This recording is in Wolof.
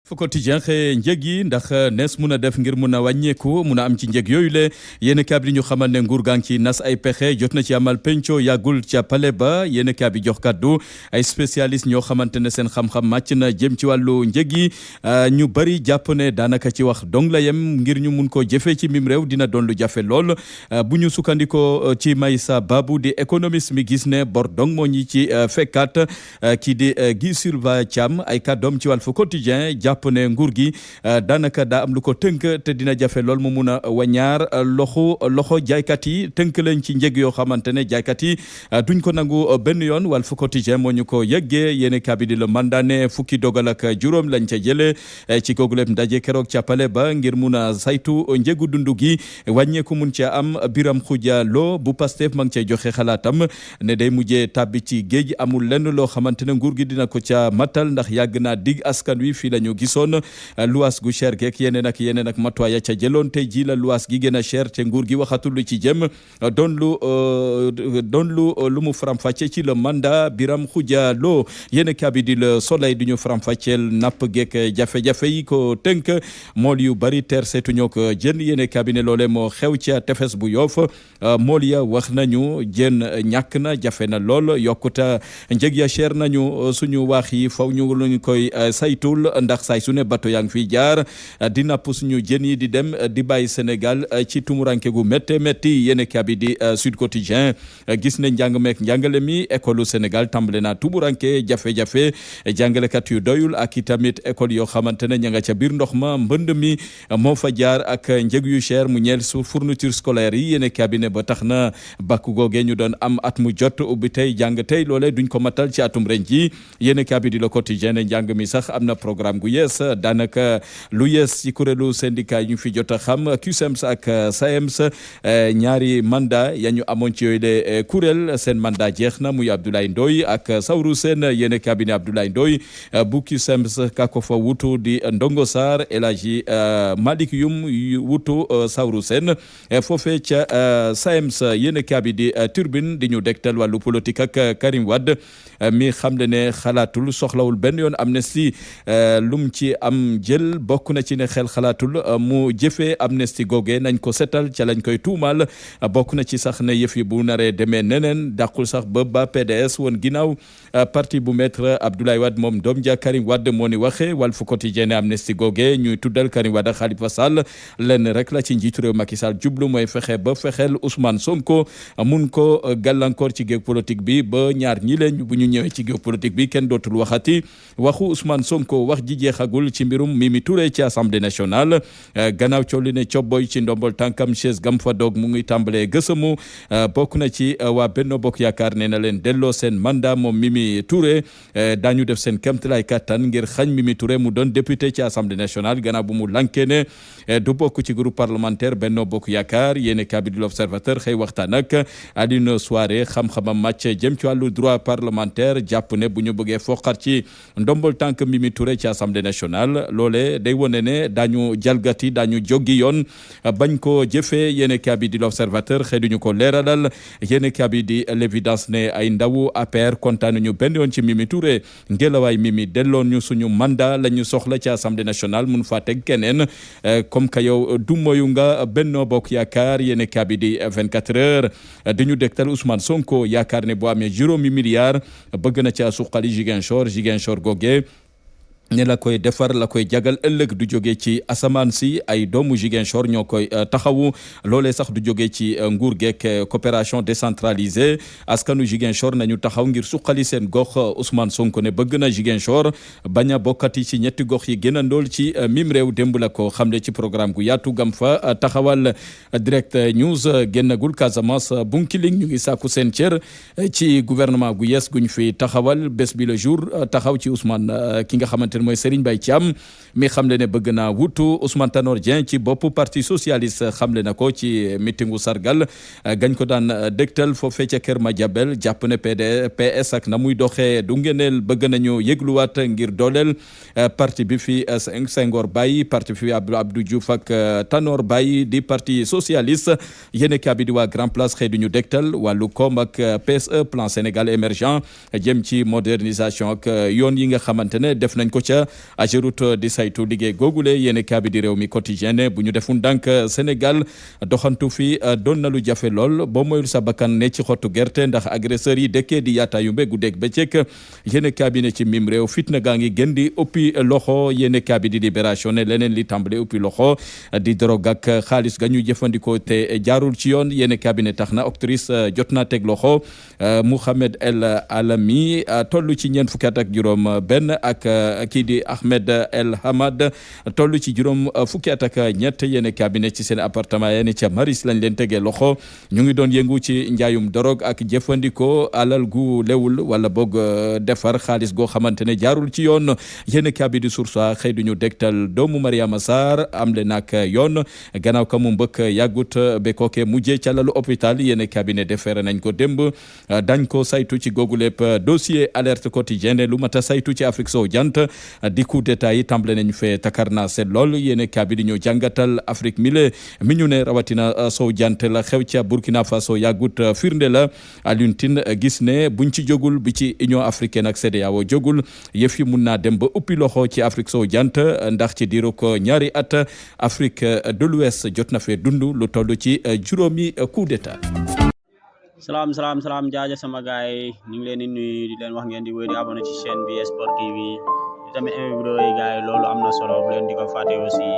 Fu quotidien xëy njëg yi ndax nees mun a def ngir mun a wàññeeku mun a am ci njëg yooyu le yéen kaa bi ñu xamal ne nguur gaa ngi ci nas ay pexe jot na ci amal penco yàggul ca pale ba yéen kaa bi jox kaddu ay spécialiste ñoo xamante ne seen xam-xam màcc na jëm ci wàllu njëg yi ñu bari jàpp ne daanaka ci wax dong la yem ngir ñu mun ko jëfee ci mim réew dina doon lu jafe lool bu ñu sukkandikoo ci Maysa Babu di économiste mi gis ne bor dong moo ñi ci fekkaat kii di Guy Sylvain Thiam ay kàddoom ci Walf Quotidien jàpp ne nguur gi daanaka daa am lu ko tënk te dina jafe lool mu mun a wañaar loxo jaaykat yi tënk leen ci njëg yoo xamante ne jaaykat yi duñ ko nangu benn yoon Walf Quotidien moo ñu ko yëggee yéen kabidi le mandaane fukki dogal ak juróom lañ ca jëlee ci googu lépp ndaje keroog ca pale ba ngir mun a saytu njëgu dundu gi wàññeeku mun ca am Biram Khoudia Lo bu Pastef ma ngi cay joxe xalaatam ne day mujjee tàbbi ci géej amul lenn loo xamante ne nguur gi dina ko ca matal ndax yàgg naa dig askan wi fii la ñu gisoon luwaas gu cher geek yeneen ak matuwaay ya ca jëloon tey ji la luwaas gi gën a cher te nguur gi waxatul lu ci jëm doon lu mu faram-fàcce ci le mandat Biram Khoudia Lo yéen kabi di le soleil du ñu faram-fàcceel napp geek jafe-jafe yi ko tënk mool yu bari teer seetu ñoo ko jën yéen kabi ne loole moo xew ca tefes bu Yoff mool ya wax nañu jën ñàkk na jafe na lool yokkuta njëg ya cher nañu suñu wax yi faw ñu luñ koy saytul ndax saay su ne bato yaa ngi fiy jaar di napp suñu jën yi di dem di bàyyi Sénégal ci tumuranke gu métti yéen kabi di Sud Quotidien gis ne njàng meek njàngale mi école Sénégal tàmbale na tumuranke jafe-jafe jàngalekat yu doyul ak itamit école yoo xamante ne ña nga ca biir ndox ma mbënd mi moo fa jaar ak njëg yu cher mu ñeel su fourniture scolaire yi yéen kabi ne ba tax na bakku googee ñu doon am at mu jot ubbi tey jàng tey loole duñ ko matal ci atum ren ji yéen kabi di Le Quotidien ne njàng mi sax am na programme gu yees daanaka lu yees ci kuréelu syndicat yi ñu fi jot a xam CUSEMS ak SAEMS ñaari mandat ya ñu amoon ci yooyu de kuréel seen mandat jeex na muy Abdoulaye Ndoye ak Saourou Sène yéen cabinet Abdoulaye Ndoye bu CUSEMS kako fa wutu di Ndongo Sarr El Hadji Malick Youm wutu Saourou Sène foofee ca SAEMS yéen cabinet di Turbine di ñu dektal wàllu politique ak Karim Wade mi xamle ne xalaatul soxlawul benn yoon amnistie lum ci am jël bokk na ci ne xel xalaatul mu jëfee amnistie goge nañ ko setal ca lañ koy tuumal bokk na ci sax ne yëf yi bu naree demee neneen dàqul sax ba PDS woon ginnaaw parti bu maître Abdoulaye Wade moom doom ja Karim Wade moo ni waxee Walf Quotidien ne amnistie goge ñuy tuddal Karim Wade ak Khalifa Sall lenn rek la ci njiitu réew Macky Sall jublu mooy fexeel Ousmane Sonko mun ko gàllankoor ci géew politique bi ba ñaar ñi leen bu ñu ñëwee ci géew politique bi kenn dootul waxati waxu Ousmane Sonko wax ji jeexagul ci mbirum Mimi Touré ci Assemblée nationale gannaaw coow li ne cobboy ci ndombol tànkam chaise gam fa doog mu ngi tàmbalee gësamu bokk na ci waa Benno Bokk Yaakaar nee na leen delloo seen mandat moom Mimi Touré daañu def seen kéemtalaay kattan ngir xañ Mimi Touré mu doon député ci Assemblée nationale gannaaw bu mu lankee ne du bokk ci groupe parlementaire Benno Bokk Yaakaar yéen kabi di L'Observateur xëy waxtaan ak Alioune Souaré xam-xamam màcc jëm ci wàllu droit parlementaire jàpp ne bu ñu bëggee foqar ci ndombol tànk Mimi Touré ci Assemblée nationale loole day wone ne daañu jalgati daañu joggi yoon bañ ko jëfee yéen kabi di L'Observateur xëy duñu ko leeralal yéen kabi di L'Évidence ne ay ndawu APR kontaan ñu benn yoon ci Mimi Touré ngelawaay Mimi delloon ñu suñu mandat la ñu soxla ci Assemblée nationale mun faa teg keneen comme que yow du moyu nga Benno Bokk Yaakaar yéen kabi di 24 heures di ñu dektal Ousmane Sonko yaakaar ne boo amee juróomi milliards bëgg na ca suqali Ziguinchor goge ne la koy defar la koy jagal ëllëg du jóge ci asamaan si ay doomu Ziguinchor ñoo koy taxawu loolee sax du jóge ci nguur geek coopération décentralisée askanu Ziguinchor nañu taxaw ngir suqali seen gox Ousmane Sonko ne bëgg na Ziguinchor bañ a bokkati ci ñetti gox yi gën a ndool ci mim réew démb la ko xamle ci programme gu yaatu gam fa taxawal Direct News génnagul Casamance Bunkiling ñu ngi sàkku seen cër ci gouvernement gu yes guñ fi taxawal bés bi le jour taxaw ci Ousmane ki nga xamante mooy Serigne Mbaye Thiam mi xamle ne bëgg naa wutu Ousmane Tanor Dieng ci bopp parti socialiste xamle na ko ci meetingu sargal gañ ko daan dégtal foofee ca Kër Madiabel jàpp ne PS ak na muy doxee du ngeneel bëgg nañu yëgluwaat ngir dooleel parti bi fi Senghor bàyyi parti fi Abdou Diouf ak Tanor bàyyi di parti socialiste yéen kabi di waa Grand Place xëy duñu dégtal wàllu koom ak PSE plan Sénégal émergent jëm ci modernisation ak yoon yi nga xamante ne def nañ ko ca Ageroute di saytu liggéey googule yéene kaabi di réew mi quotidien bu ñu defun ndànk Sénégal doxantu fi doon na lu jafe lool boo moyul sa bakkan ne ci xottu gerte ndax agresseurs yi dëkkee di yaataayu mbe guddeeg bëccëg yéene kaabi ne ci mim réew fitna gaa ngi gën di uppi loxo yéene kaabi di libération ne leneen li tàmbale uppi loxo di drogue ak xaalis ga ñu jëfandikoo te jaarul ci yoon yéene kaabi ne tax na actrice jot naa teg loxo Mouhamed El Alami toll ci ñeent fukki at ak juróom benn ak kii di Ahmed El Hamad toll ci juróom fukki at ak ñett yéene cabinet ci seen appartement yéene ca Maris lañ leen tegee loxo ñu ngi doon yëngu ci njaayum dorog ak jëfandikoo alal gu lewul wala boog defar xaalis goo xamante ne jaarul ci yoon yéene cabinet di Source A xëy duñu dégtal doomu Mariama Sarr am le nak yoon gannaaw ka mu mbëkk yàggut be kooke mujjee ca lalu hôpital yéene cabinet defeere nañ ko démb dañ ko saytu ci googu lépp dossier alerte quotidienne lu mata saytu ci Afrique sowu jant di coup d'état yi tàmbale nañ fee takarna seet lool yéene cabinet ñoo jàngatal Afrique mi ñu ne rawatina sowu jant la xew ca Burkina Faso yàggut firnde la Alioune Tine gis ne buñ ci jógul bi ci Union africaine ak CEDEAO jógul yëf yi mun naa dem ba uppi loxo ci Afrique sowu jant ndax ci diiru ko ñaari at Afrique de l'Ouest jot na fee dund lu toll ci juróomi coup d'état. salaam jaajëf sama gaay yi ñu ngi leen di nuyu di leen wax ngeen di wéy di abonné ci chaîne bi Sport TV tamit aimé vidéo yi gaay loolu am na solo bu leen di ko fàtte aussi